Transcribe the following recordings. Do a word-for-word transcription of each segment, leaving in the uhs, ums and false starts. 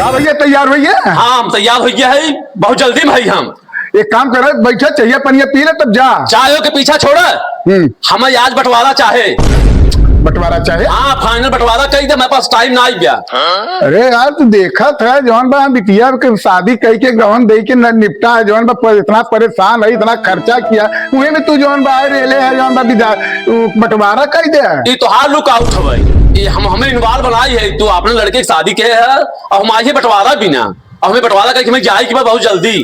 हाँ भैया, तैयार होइए। हाँ, हम तैयार होइए है, बहुत जल्दी में है हम। एक काम कर, बैठा, चाहिए पनिया पी ले, तब जा। चाय के पीछा छोड़। हम्म। हमें आज बंटवारा चाहे। बंटवारा चाहे? हाँ, final बंटवारा कही दे, हमारे पास time ना आई गया। अरे यार, तू देखत है, जौन बा हम बिटिया के शादी कही के गहन दे के न निपटा है, जौन बा प-, इतना परेशान है, इतना खर्चा किया, उहे में तू जौन बा आए रेले है, जौन बा विदा-, उ बंटवारा कही दे है। ये तो हाल look out हवे, ये हम, हमें involve बनाई है, तू अपने लड़के की शादी के है और हम आई है बंटवारा बिना, और हमें बंटवारा कही कि हमें जाए के बा बहुत जल्दी।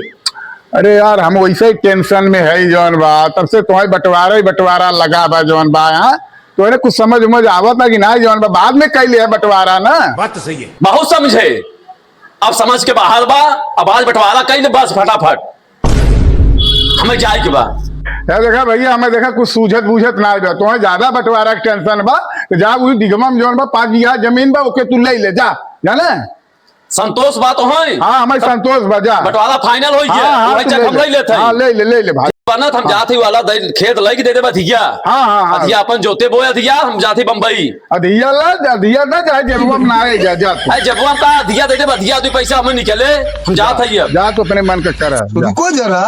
अरे यार, हम वैसे ही tension में है, जौन बा तब से तुम्हारे बंटवारा ही बंटवारा लगा बा, जौन बा, हाँ? तोहरे कुछ समझ उमझ आवत ना कि ना, जौन बा बाद में कई लिया बंटवारा ना। बात तो सही है। बहुत समझे, अब समझ के बाहर बा। अब आज बंटवारा कई ले बस फटाफट, हमें जाए के बा। यार देखा भैया, हमें देखा कुछ सूझत बूझत ना बा, तुम्हें ज्यादा बंटवारा के tension बा, तो जा वही दिगवा में जौन बा पाँच बीघा जमीन बा, ओके तू ले ले जा, जाने। संतोष बा तो है? हाँ, हमें तब संतोष बा, जा। बंटवारा final होई गया, हाँ, हाँ, वही तू cheque ले हम ले। ले लेते हैं। हाँ, ले ले, ले ले भाई। बनत हम हाँ। जात ही वाला दे-, खेत लई के दे दे बा अधिया। हाँ, हाँ, हाँ। अधिया अपन जोते बोए अधिया, हम जात ही बम्बई। अधिया ला, अधिया ना जाए, जेबुआ में ना आए, जा, जा तू। अरे जेबुआ में का अधिया दे दे बा अधिया, दो पैसा हमें निकले, हम जात जा, ही अब। जा तू अपने मन का कर, जा। रुको जरा,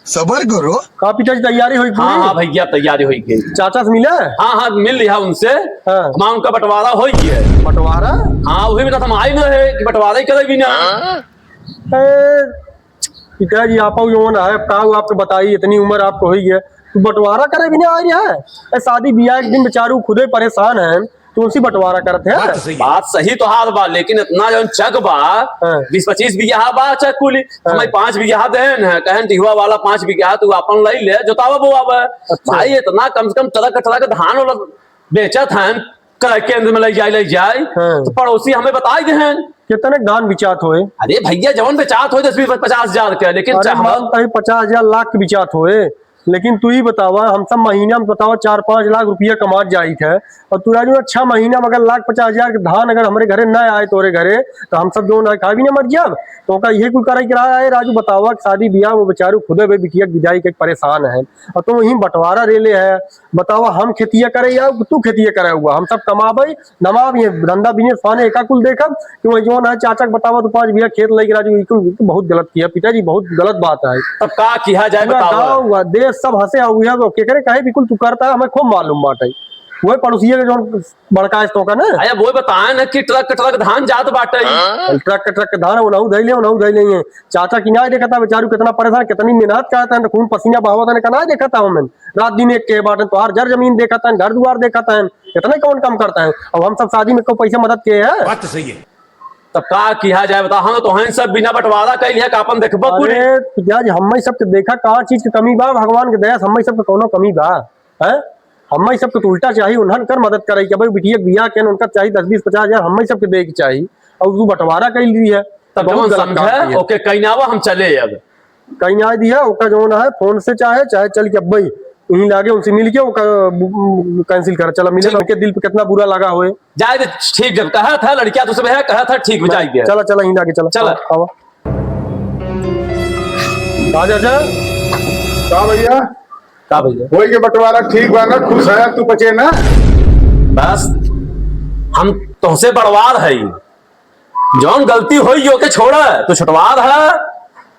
सबर करो। का पिताजी तैयारी होई पूरी? हाँ, हाँ भैया, तैयारी होई गई। चाचा से मिले? हाँ, हाँ, मिल लिया उनसे। हाँ। हमार उनका बंटवारा होई गया। बंटवारा? हाँ, वही बता हम आई ना है कि बंटवारा ही करे भी ना। ए, पिताजी, आप जौन है, अब का आपको बताई, इतनी उम्र आपको होई है, तू बंटवारा करे भी ना आई है। ए, शादी बियाह एक दिन बेचारू खुदे परेशान है, तू उनसे बंटवारा करत है। बात सही है। बात सही तो हाल बा, लेकिन इतना जौन cheque बा, हाँ। बीस पच्चीस बीघा बा cheque कुली, हाँ। हमें पाँच बीघा देन है, कहन डिहवा वाला पाँच बीघा तू अपन ले ले, जोतावा बोआवा। अच्छा। भाई, इतना कम से कम truck, truck धान वाला बेचत हैं, क-, केंद्र में ले जाए, ले जाए, हाँ। तो पड़ोसी हमें बताई देहन। कितने धान बिचात होए? अरे भैया, जौन बिचात होए दस बीस पचास हजार के, लेकिन अरे चाह- मानता ही पचास हजार लाख के बिचात होए, लेकिन तू ही बतावा, हम सब महीना में बतावा चार पाँच लाख रुपया कमात जाइत है, और तू राजू छह महीना में अगर लाख पचास हजार के धान अगर हमरे घरे न आए तोरे घरे, तो हम सब जौन है खा भी न मर जाब। तो का ये कुल करे के रहा है राजू, बतावा कि शादी बियाह वो बेचारू खुदे बे बिटिया के विदाई के परेशान है, और तू वहीं बंटवारा ले ले है। बतावा, हम खेतिया करे या तू खेतिया करे हुआ, हम सब कमाबे, नवाब ये धंधा business पाने एका कुल देखब कि वही जौन है चाचा के बतावा तो पाँच बीघा खेत लेके राजू, ई कुल बहुत गलत किया पिताजी, बहुत गलत बात है। तब का किया जाए पूरा बतावा। गाँव हुआ, देश सब हंसे हुआ है, तो केकरे काहे बिल्कुल तू करता है, हमें खूब मालूम बाटे। वही पड़ोसिया के जौन बड़का है तो का ना। अरे वो बताए ना कि truck truck धान जात बाटे। हाँ? Truck truck धान वो नहु धैले, वो नहु धैले हैं। चाचा की ना देखता बेचारू कितना परेशान, कितनी मेहनत करता है, खून पसीना बहावत है, का ना देखता हूँ मैं। रात दिन एक के बाटे, तोहार जर जमीन देखत हैं, घर दुआर देखत हैं, इतने कौन काम करता है? अब हम सब शादी में कोई पैसे मदद किए हैं? बात तो सही है। तब का किया जाए बता, हम तो हैं सब बिना बंटवारा कइल है, का अपन देखबो कुल? अरे पिताजी, हम्मे सबके देखा, का चीज के कमी बा? भगवान के दया से हम्मे सबके कौनो कमी बा? हैं? हम्मे सबके तो उल्टा चाहिए, उन्हन कर मदद करे कि भाई बिटिया के बियाह के उनका चाहिए दस बीस पचास हजार, हम्मे सबके दे के चाहिए, और तू बंटवारा कइल दी है। तब बहुत जवन गलत काम समझे, किया। ओके, कहीं ना आवा, हम चले अब। कहीं ना दिया, ओका जौन है, फोन से चाहे, चाहे चल के अब्बे यहीं लागे, उनसे मिल के ओका, ब-, ब-, cancel कर। चला, मिले, ठीक। उनके दिल पे कितना बुरा लगा होए। जाए दे, ठीक, जब कहा था लड़किया तो सब है, कहा था, ठीक, जाए दे। चला, चला, यहीं लागे, चला। चला। आवा, आवा। राजा जा। का भैया? का भैया? वही के बंटवारा ठीक बा ना, खुश है, तू बचे ना? बस, हम तोहसे बड़वार है। जौन गलती होई, ओके छोड़ा, तू छुटवार है।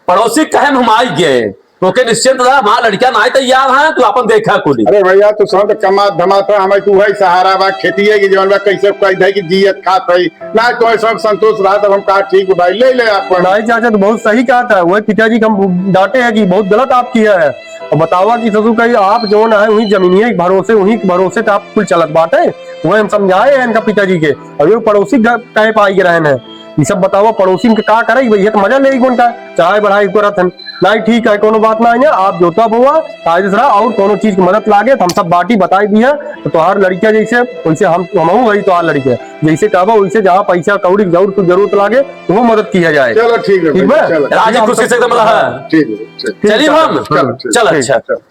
पड़ोसी कहे हम आई गए, ओके निश्चिंत रहा, हमार लड़किया नाई तैयार है, तू अपन देखा कुली। अरे भैया, तू सब कमात धमात है, हमें तू है सहारा बा, खेती है कि जौन बा, कैसे कह दे कि जियत खात है, ना तो है सब संतोष रहा, तब हम कहा ठीक भाई, ले ले अपन। नहीं चाचा, तो बहुत सही कहा था, वही पिताजी के हम डांटे हैं कि बहुत गलत आप किया है। और बतावा कि ससुर का आप जौन है, वही जमीनिया के भरोसे, वही के भरोसे तो आप कुल चलत बाटे, वही हम समझाए हैं इनका पिताजी के। अब ये पड़ोसी घर टाइप आई गए हैं। ये सब बतावा, पड़ोसी में का करे, भैया तो मजा ले उनका, चढ़ाई बढ़ाई करत हन। नहीं, ठीक है, कोनो बात नहीं है, आप जोता बोआ, कायदे से रहा, और कोनो चीज की मदद लागे तो हम सब बाटी बताई दी है, तो तोहार लड़किया जैसे, वैसे हम, हमहू वही तोहार लड़के, जैसे कहबा वैसे, जहाँ पैसा कौड़ी की जरूरत, जरूरत लागे, वो मदद किया जाए। चलो, ठीक है ठीक भैया, बा? चलो। राजी खुशी से एकदम रहा। ठीक है, ठीक। चलिए चलो, हम। चलो, ठीक, चलो, ठीक, अच्छा। चलो।